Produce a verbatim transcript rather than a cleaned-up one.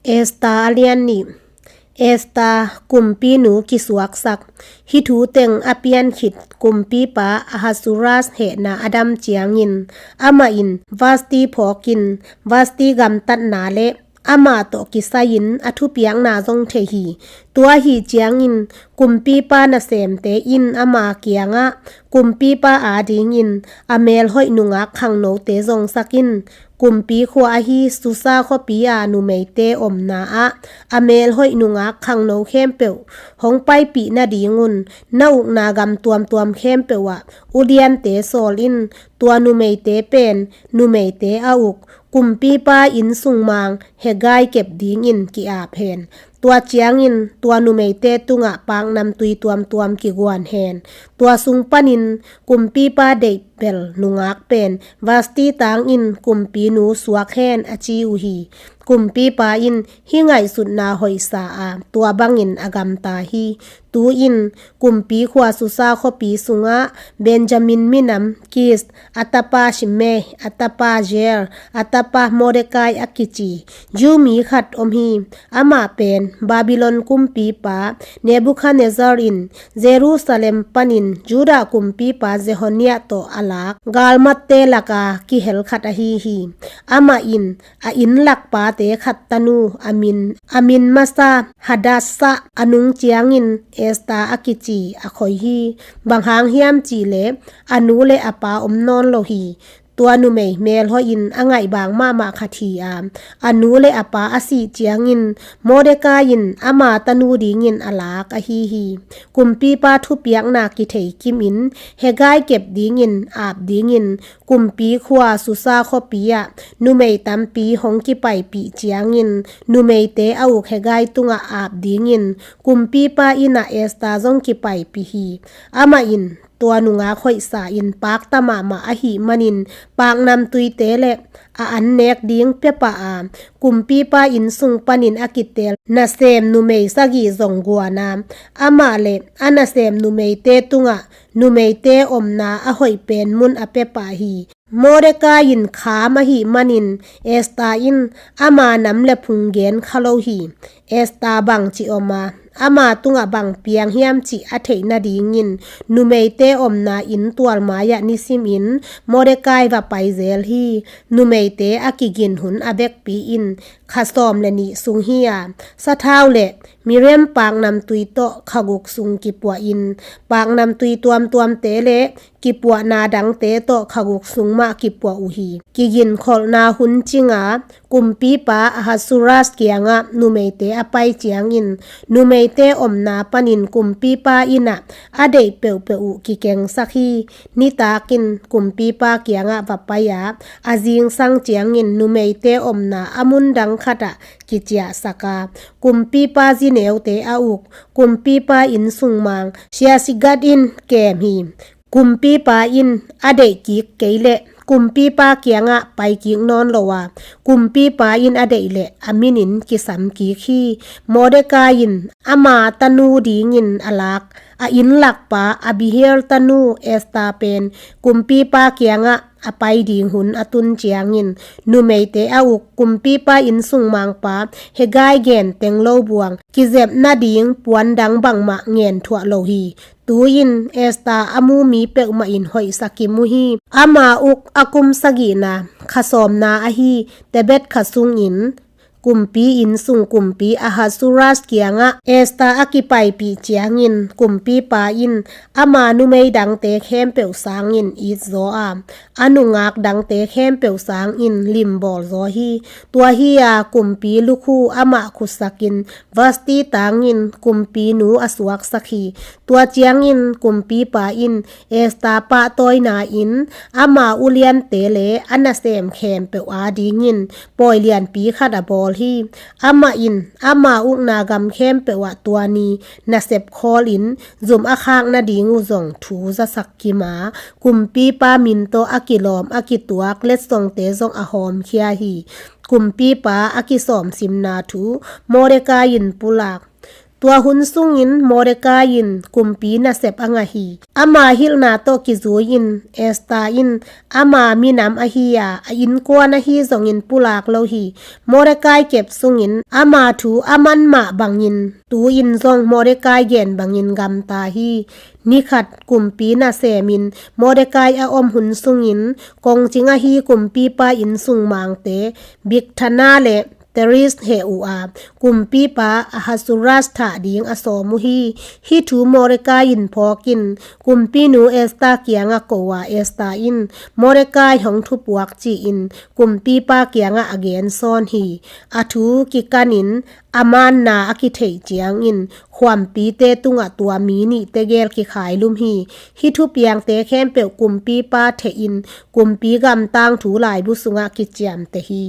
Esther a lian nih. Esther kumpinu kisuaksak. Hih thu teng a pian khit kumpipa Ahasuerus hehna a dam ciangin amah in Vashti phawkin Vashti gamtatna le amah tawh kisai-in a thupiakna zong thei hi. Tua ahih ciangin kumpipa nasemte in ama kiangah kumpipa adingin a melhoih nungak khangnote zongsak in, kumpi khua ahi Susa khuapi-a numeite omna ah a melhoih nungak khangno khempeuh hong paipih nadingun na ukna gam tuamtuam khempeuh ah uliante sawl in, tua numeite pen numeite a uk kumpipa inn sung mang Hegai kep dingin ki-ap hen. Tua ciangin tua numeite tungah paknamtui tuamtuam kiguan hen. Tua sung panin kumpipa deih bel nungak pen Vashti tangin kumpinu suak hen, a ci uh hi. Kumpipa in hih ngaihsutna hoihsa a, tua bangin a gamta hi. Tu-in kumpi khua Susa khuapi sungah Benjamin minam Kish, a tapa Shimei, a tapa Yair, a tapa Mordecai a kici Jew mi khat om hi. Amah pen Babylon kumpipa Nebuchadnezzar in Jerusalem panin Judah kumpipa Jeconiah tawh a lak galmatte laka kihel khat ahi hi. Amah in a inn lakpate khat tanu a min, a min masa Hadassah a nung ciangin Esther a kici a khoi hi. Bang hang hiam cihleh a nu le a pa om nawn lo hi. Tua numei melhoihin a ngaihbang mahmah khat hi a, a nu le a pa a sih ciangin Mordecai in ama tanu dingin a lak ahi hi. Kumpipa thupiakna kithei kimin Hegai kep dingin ap dingin kumpi khua Susa khuapi ah numei tampi hong kipaipih ciangin numeite a uk Hegai tungah ap dingin kumpipa innah Esther zong kipaipih hi. Amah in tua nungak hoihsa in pakta mahmah ahih manin paknamtuite le a annek ding pia pah a, kumpipa inn sung panin a kitel nasem numei sagih zong guan a, amah le a nasem numeite tungah numeite omna a hoih pen mun a pia pah hi. Mordecai in kham ahih manin Esther in ama nam le phung gen kha lo hi. Esther bangci om a, ama tungah bang piang hiam cih a theih nadingin numeite omna inn tual mai-ah nisimin Mordecai va pai zel hi. Numeite a kigin hun a vekpi in kha sawm le nih sung hi a, sathau le Miriam paknamtui tawh kha guk sung kipuahin paknamtui tuamtuamte le kipuahna dangte tawh kha guk sung mah kipuah uh hi. Kiginkholhna hun cinga kumpipa Ahasuerus kiangah numeite a pai ciangin numeite omna panin kumpipa innah a deih peuhpeuh uh kikengsak hi. Nitakin kumpipa kiangah va pai a, a zingsang ciangin numeite omna a mun dang khatah kiciahsak a, kumpipa zineute a uk, kumpipa inn sung mang siasigat in kem hi. Kumpipa in a deih kik kei leh kumpipa kiangah pai kik nawn lo a, kumpipa in a deih leh a minin kisam kik hi. Mordecai in ama tanu dingin a lak a inn lakpa Abihail tanu Esther pen kumpipa kiangah a pai ding hun a tun ciangin numeite a uk kumpipa inn sung mangpa Hegai gen teng lo buang kizep nading puan dang bangmah ngen thuah lo hi. Tu-in Esther a mu mi peuhmah in hoihsa kimu hi. Ama uk a kum sagihna kha sawmna ahi Tebeth kha sungin kumpi inn sung kumpi Ahasuerus kiangah Esther a kipaipih ciangin kumpipa in ama numei dangte khempeuh sangin itzaw a, a nungak dangte khempeuh sangin limbawlzaw hi. Tua hi-a kumpi lukhu amah khutsakin Vashti tangin kumpinu a suaksak hi. Tua ciangin kumpipa in Esther pahtawina-in ama uliante le a nasem khempeuh adingin pawi lianpi khat a bawl hi. Amah in ama ukna gam khempeuh ah tua ni nasep khawlin zum a khak nading uh zong thu zasak kim a, kumpipa min tawh a kilawm a kituak letsongte zong a hawmkhia hi. Kumpipa a kisawmsimna thu Mordecai in pulak. Tua hun sungin Mordecai in kumpi nasep a ngah hi. Ama hilhna tawh kizui-in Esther in ama minam ahi a, a innkuan ahi zongin pulak lo hi. Mordecai kep sungin ama thu a man mah bangin tu-in zong Mordecai gen bangin gamta hi. Nikhat kumpi nasemin Mordecai a om hun sungin kongcing ahi kumpipa inn sung mangte Bigthana le Teres heh uh a, kumpipa Ahasuerus thah ding a sawm uh hi. Hih thu Mordecai in phawkin kumpinu Esther kiangah ko a, Esther in Mordecai hong thupuak ci-in kumpipa kiangah a gen sawn hi. A thu kikanin Aman na a kitheih ciangin khuampite tungah tua mi nihte gel kikhailum hi. Hih thupiangte khempeuh kumpipa thehin kumpi gam tangthu laibu sungah kiciamteh hi.